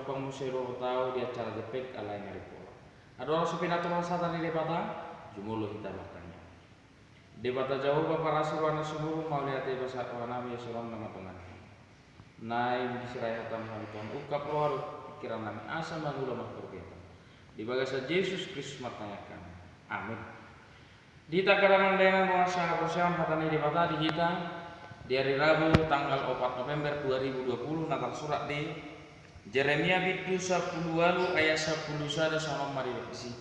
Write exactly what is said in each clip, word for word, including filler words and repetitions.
Pangusero tau di acara jempek alai na ripola. Andorang so pinatupa hata ni Debata, jumolo hita martangiang. Debata Jahowa parasi roha na sumurung, mauliate basa roha nami, asa ro ma tongon nami. Nai mangihut hata ni halumpang, ungkap roha dohot pingkiran nami, asa mangula ma parbuatan. Di bagasan Jesus Kristus martangiang hami. Amin. Di hita angka dongan dainang dongan sahaporseaon, hata ni Debata di hita di ari Rabu tanggal opat November dua ribu dua puluh na tarsurat di Jeremia bindu sampulu ualu ayat sampulu sada songon on ma didok disi.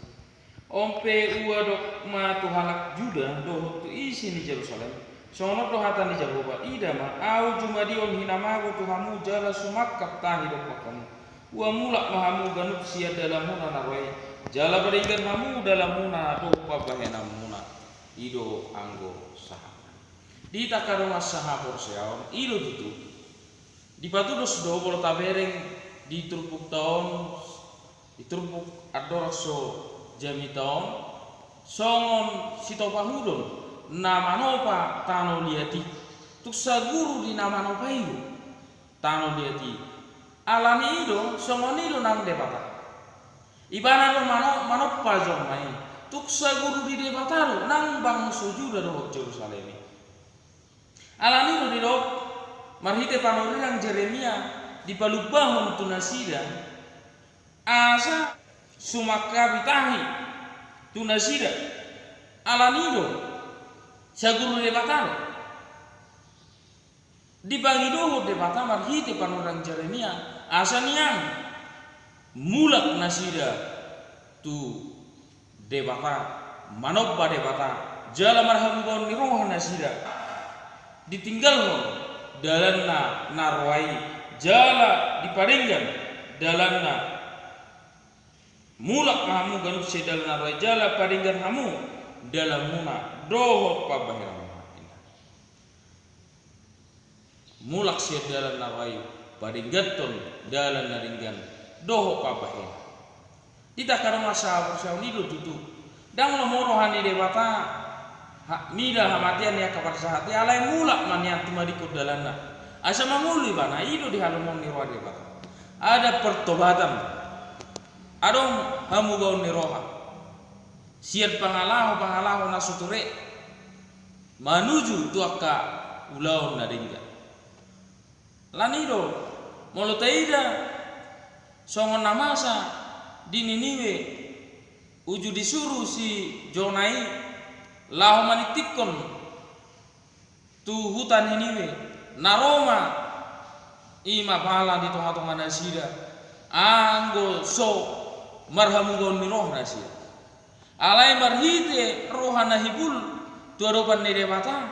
On pe huadong ma tu halak Juda dohot tu isi ni Jerusalem, songon on do hata ni Jahowa, ida ma, ahu jumadion hinamago tu hamu jala sumangkap tahi dompak hamu. Ua mulak ma hamu ganup sian dalanmuna na roa i, jala padenggan hamu dalanmuna dohot pambahenanmuna. I do anggo sahat. Di hita angka dongan sahaporseaon, i do tutu. Dipatudos do molo tabereng di turpukta on, di turpuk andorang so jamita on, songon sitopahudon na manopa tano liat i. Tung saguru di na manopa i do tano liat i. Alani i do, songon i do nang Debata. Ibana do mano-, manompa jolma i. Tung saguru di Debata do nang bangso Juda dohot Jerusalem i. Alani i do didok marhite panurirang Jeremia, dipalumbahon tu nasida, asa sumangkapi tahi tu nasida. Alani i do, saguru Debata do. Dipangidohon Debata marhite panurirang Jeremia, asa nian mulak nasida tu Debata, manompa Debata, jala marhamubaon ni roha nasida. Ditinggalhon dalanna na roa i, jala dipadenggan dalanna. Mulak ma hamu ganup sian dalan na roa i, jala padenggan hamu dalanmuna dohot pambahenanmuna. Mulak sian dalan na roa i, padengganhon dalan na denggan dohot pambahenan. Di hita angka dongan sahaporseaon, i do tutu. Ndang lomo roha ni Debata ha-, mida hamatean ni angka parsahat i, alai mulak ma nian tumadingkon dalanna, asa mangolu ibana. I do di halomoan ni roha ni Debata. Ada pertobatan. Adong hamubaon ni roha sian pangalaho-pangalaho na so ture manuju tu angka ulaon na denggan. Alani i do, molo taida songon na masa di Niniwe, uju disuru si Jona i laho maningtinghon tu huta Niniwe, na ro ma i ma pala di tonga-tonga nasida, anggo so marhamubaon ni roha nasida. Alai marhite roha na hibul tu adopan ni Debata,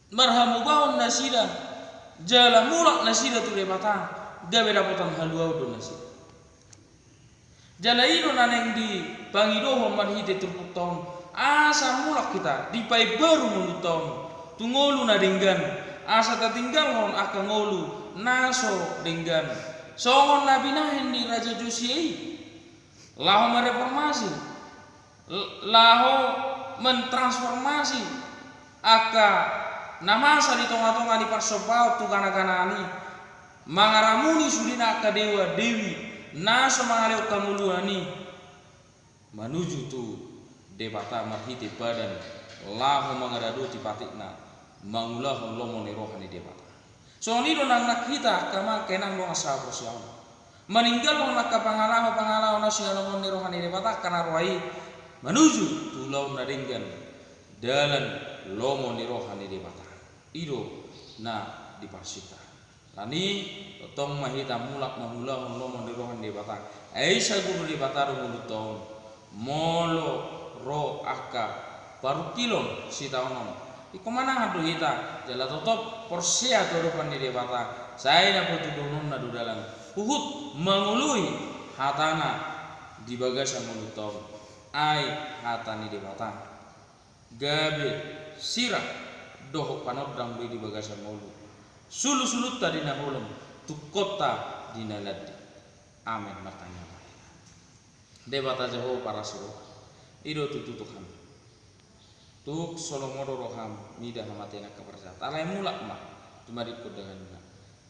marhamubaon nasida, jala mulak nasida tu Debata, gabe dapotan haluaon do nasida. Jala i do na naeng dipangidohon marhite turpukta on, asa mulak hita, dipaimbaru ngolunta on tu ngolu na denggan, asa tatinggalhon angka ngolu na so denggan. Songon na binahen ni Raja Josia i, laho mareformasi, l-, laho mentransformasi angka na masa di tonga-tonga ni parsombaon tu gana-ganaan i, mangaramuni sudena angka dewa dewi na so mangalehon hangoluan i manuju tu Debata marhite padan, laho mangaradoti patikna, mangulahon lomo ni roha ni Debata. Songon i do nang, nang hita angka amang, inang, dongan sahaporseaon, maninggalhon angka pangalaho-pangalaho na so halomoan ni roha ni Debata angka na roa i, manuju tu ulaon na denggan, dalan lomo ni roha ni Debata. I do na diparsinta. Alani i, tongtong ma hita mulak mangulahon lomo ni roha ni Debata. Ai saguru Debata do ngolunta on. Molo ro angka parungkilon sitaonon, ingkon manahan do hita jala totop porsea tu adopan ni Debata, sai na patudahononna do dalan huhut mangoloi hatana di bagasan ngolunta on. Ai hata ni Debata gabe sirang dohot panondang do i di bagasan ngolu, sulusulunta di na holom, tungkonta di na landi. Amen. Martangiang ma hita. Debata Jahowa parasi roha, i do tutu Tuhan. Tung so lomo do roham mida hamatean angka parsahat, alai mulak ma tumadingkon dalanmuna.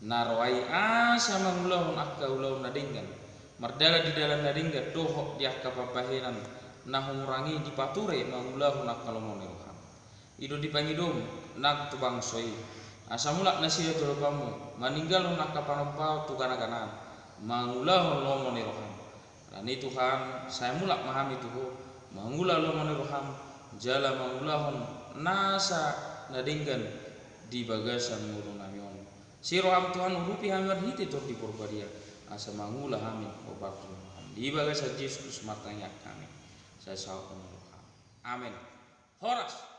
Na ro ai asa mangulahon angka ulaon na denggan, mardalan di dalan na denggan dohot di angka pambahenan na hurang i, dipature mangulahon angka lomo ni roham. I do dipangidom nang tu bangso i, asa mulak nasida tu adopanmu, maninggalhon angka panombaon tu ganaganaan, mangulahon lomo ni roham. Alani i Tuhan, sai mulak ma hami tu Ho, mangula lomo ni roham, jala mangulahon nasa na denggan di bagasan ngolunami on. Sai roham Tuhan, urupi hami marhite Tondi Porbadia, asa mangula hami hombar tu roham. Di bagasan Jesus Kristus martangiang hami, sai saut ma roham. Amen. Horas.